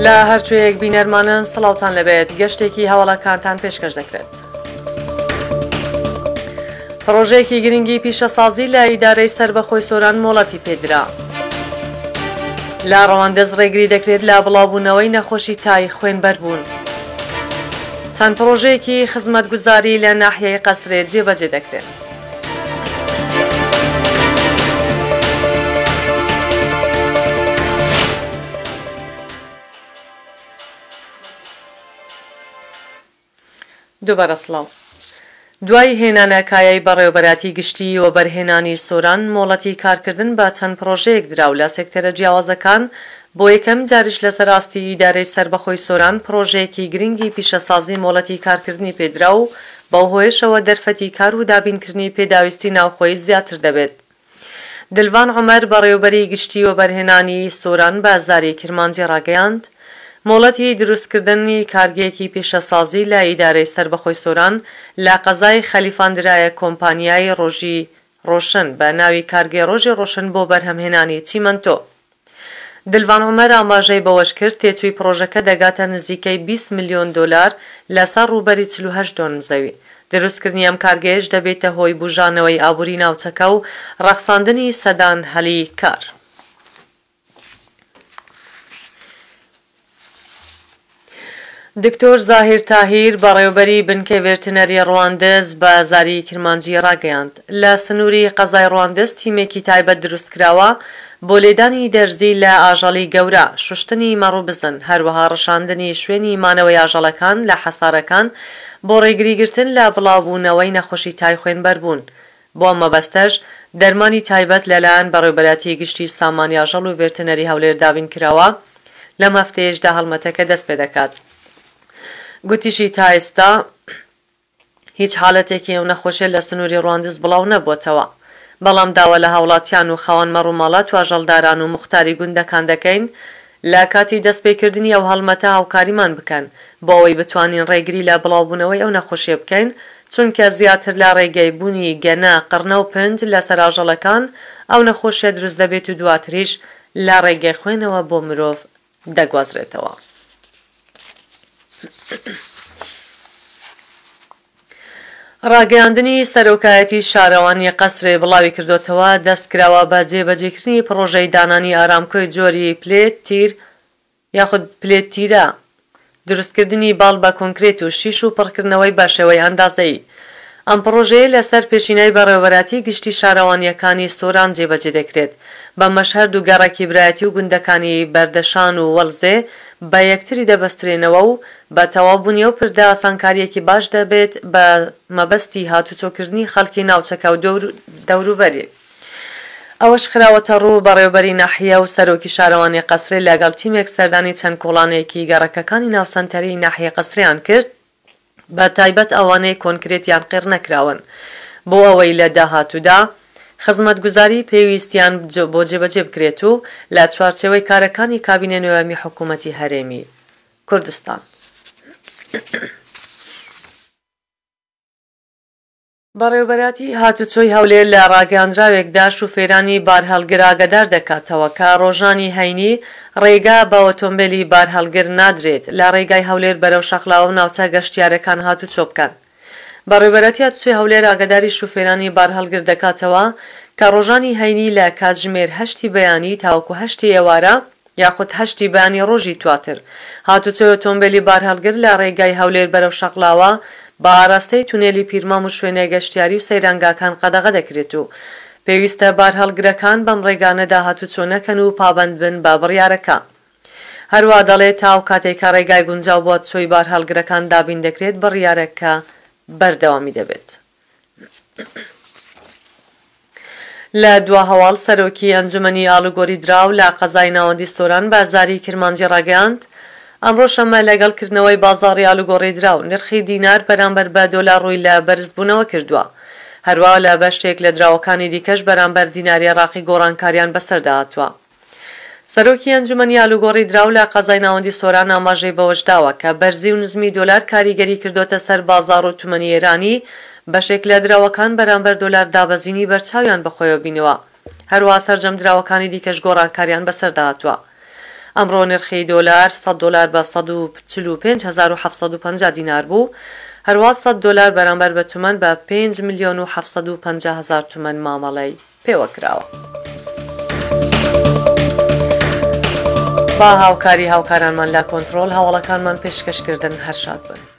لە هەرکوێیەک بینەرمانن سڵاوتان لەبێت گەشتێکی هەواڵەکانتان پێشکەش دەکرێت. پڕۆژەیەکی گرنگی پیشەسازی لە ئیدارەی سەربەخۆی سۆران مۆڵەتی پێدرا. لە ڕەواندز ڕێگری دەکرێت لە بڵاوبوونەوەی نەخۆشی تای خوێنبەربوون. چەند پڕۆژەیەکی خزمەتگوزاری لە ناحیەی قەسرێ جێبەجێ دەکرێن. دووبارە سڵاو. دوای هێنانە کایەی بەڕێوەبەرایەتی گشتیی وەبەرهێنانی سۆران مۆڵەتی کارکردن بە چەند پڕۆژەیەک درا و لە سێکتەرە جیاوازەکان بۆ یەکەم جاریش لەسەر ئاستی ئیدارەی سەربەخۆی سۆران پڕۆژەیەکی گرنگی پیشەسازی مۆڵەتی کارکردنی پێدرا و بەو هۆیەشەوە دەرفەتی کار و دابینکردنی پێداویستی ناوخۆیی زیاتر دەبێت. دلڤان عومەر، بەڕێوەبەری گشتیی وەبەرهێنانی سۆران بە زاری کرمانجی ڕاگەیاند، مۆڵەتی دروستکردنی کارگەیەکی پیشەسازی لە ئیدارەی سەربەخۆی سۆران لە قەزای خەلیفان درایە کۆمپانیای ڕۆژی ڕۆشن بە ناوی کارگەی ڕۆژی ڕۆشن بۆ بەرهەمهێنانی چیمەنتۆ. دلڤان عومەر ئاماژەی بەوەشکرد، تێچووی پڕۆژەکە دەگاتە نزیکەی 20 ملیۆن دۆلار لەسەر ڕووبەری 48 دۆنم زەوی. دروستکردنی ئەم کارگەیەش دەبێتە هۆی بوژانەوەی ئابووری ناوچەکە و ڕەخساندنی سەدان هەلی کار. دکتۆر زاهیر تاهیر، بەڕێوەبەری بنکەی ڤێرتنەری ڕواندز بە زاری کرمانجی ڕاگەیاند، لە سنووری قەزای ڕواندز تیمێکی تایبەت دروستکراوە بۆ لێدانی دەرزی لە ئاژەڵی گەورە، شوشتنی مەڕ و بزن، هەروەها ڕشاندنی شوێنی مانەوەی ئاژەڵەکان لە حەسارەکان بۆ ڕێگریگرتن لە بڵاوبوونەوەی نەخۆشی تای خوێنبەربوون. بۆ ئەم مەبەستەش دەرمانی تایبەت لەلایەن بەڕێوبەرایەتی گشتی سامانی ئاژەڵ و ڤێرتنەری هەولێر دابینکراوە، لەم هەفتەیەشدا هەڵمەتەکە دەستپێدەکات. گوتیشی تا ئێستا هیچ حالەتێکی ئەو نەخۆشیە لە سنووری ڕواندز بڵاو نەبووەتەوە، بەڵام داوا لە هاوڵاتیان و خاوەن مەڕوماڵات و ئاژەڵداران و موختاری گوندەکان دەکەین لە کاتی دەستپێکردنی ئەو هەڵمەتە هاوکاریمان بکەن بۆ ئەوەی بتوانین ڕێگری لە بڵاوبوونەوەی ئەو نەخۆشیە بکەین، چونکە زیاتر لە ڕێگەی بوونی گەنە، قڕنە و پنج لەسەر ئاژەڵەکان ئەو نەخۆشیە دروست دەبێت و دواتریش لە ڕێگەی خوێنەوە بۆ مرۆڤ دەگوازرێتەوە. ڕاگەیاندنی سەرۆکایەتی شارەوانی قەسرێ بڵاویکردۆتەوە، دەستکراوە بە جێبەجێکردنی پڕۆژەی دانانی ئارامکۆی جۆری پلێت تیر یاخود پلێت تیرە، دروستکردنی باڵ بە کۆنکرێت و شیش و پڕکردنەوەی بە شێوەی ئەندازەیی. ئەم پڕۆژەیە لەسەر پێشینەی بەڕێوەبەرایەتی گشتی شارەوانییەکانی سۆران جێبەجێ دەکرێت، بەمەش هەردوو گەڕەکی برایەتی و گوندەکانی بەردەشان و وەڵزێ بە یەکتری دەبەسترێنەوە و بە تەواوبوونی ئەو پردە ئاسانکارییەکی باش دەبێت بە مەبەستی هاتوچۆکردنی خەڵکی ناوچەکە و دەوروبەری. ئەوەش خراوەتەڕوو، بەڕێوەبەری ناحیە و سەرۆکی شارەوانی قەسرێ لەگەڵ تیمێک سەردانی چەند کۆڵانێکی گەڕەکەکانی ناو سەنتەری ناحیەی قەسرێیان کرد، بە تایبەت ئەوانەی کۆنکرێتیان قیڕ نەکراون، بۆ ئەوەی لە داهاتوودا خزمەتگوزاری پێویستیان بۆ جێبەجێ بکرێت و لە چوارچێوەی کارەکانی کابینەی نۆیەمی حکوومەتی هەرێمی کوردستان. بەڕێوەبەرایەتی هاتوچۆی هەولێر لە ڕاگەیاندراوێکدا شوفێرانی بارهەڵگر ئاگادار دەکاتەوە کە ڕۆژانی هەینی ڕێگا بە ئۆتۆمبێلی بارهەڵگر نادرێت لە ڕێگای هەولێر بەرەو شەقلاوە و ناوچە گەشتیارەکان هاتوچۆ بکەن. بەڕێوەبەرایەتی هاتوچۆی هەولێر ئاگاداری شوفێرانی بارهەڵگر دەکاتەوە کە ڕۆژانی هەینی لە کاتژمێر هەشتی بەیانی تاوەکو هەشتی ئێوارە یاخود هەشتی بەیانی ڕۆژی دواتر. هاتوچۆی ئۆتۆمبێلی بارهەڵگر لە ڕێگای هەولێر بەرەو شەقڵاوە بە ئاراستەی تونێلی پیرمام و شوێنە گەشتیاری و سەیرانگاکان قەدەغە دەکرێت و پێویستە بارهەڵگرەکان بەم ڕێگانەدا هاتوچۆ نەکەن و پابەند بن بە بڕیارەکە. هەروا دەڵێت تا ئەو کاتەی کە ڕێگای گونجاو بۆ هاتوچۆی بارهەڵگرەکان دابین دەکرێت بڕیارەکە بەردەوامی دەبێت. لە دوا هەواڵ سەرۆکی ئەنجومەنی ئاڵوگۆری دراو لە قەزای ناوەندی سۆران بە زاری کرمانجی ڕاگەیاند، ئەمڕۆ شەممە لەگەڵ کردنەوەی بازاڕی ئالوگۆڕی دراو، نرخی دینار بەرامبەر بە دۆلار ڕووی لە بەرزبوونەوە کردووە. هەروا لە بەشێک لە دراوەکانی دیکەش بەرامبەر دیناری عێراقی گۆڕانکاریان بەسەردا هاتووە. سەرۆکی ئەنجومەنی ئالوگۆڕی دراو لە قەزای ناوەندی سۆران ئاماژەی بەوەشداوە کە بەرزی و نزمی دۆلار کاریگەری کردۆتە سەر بازاڕ و تومەنی ئێرانی، بەشێک لە دراوەکان بەرامبەر دۆلار دابەزینی بەرچاویان بەخۆیەوە بینیوە، هەروەها سەرجەم دراوەکانی دیکەش گۆڕانکاریان بەسەردا هاتووە. ئەمڕۆ نرخی دۆلار سەد دۆلار بە 145750 دینار بوو، هەروا 100 دۆلار بەرامبەر بە تمەن بە 5 ملیۆن و 750 هەزار تمەن مامەڵەی پێوە کراوە. با هاوکاری هاوکارانمان لە کۆنتڕۆڵ هەواڵەکانمان پێشکەش کردن هەر شاد بن.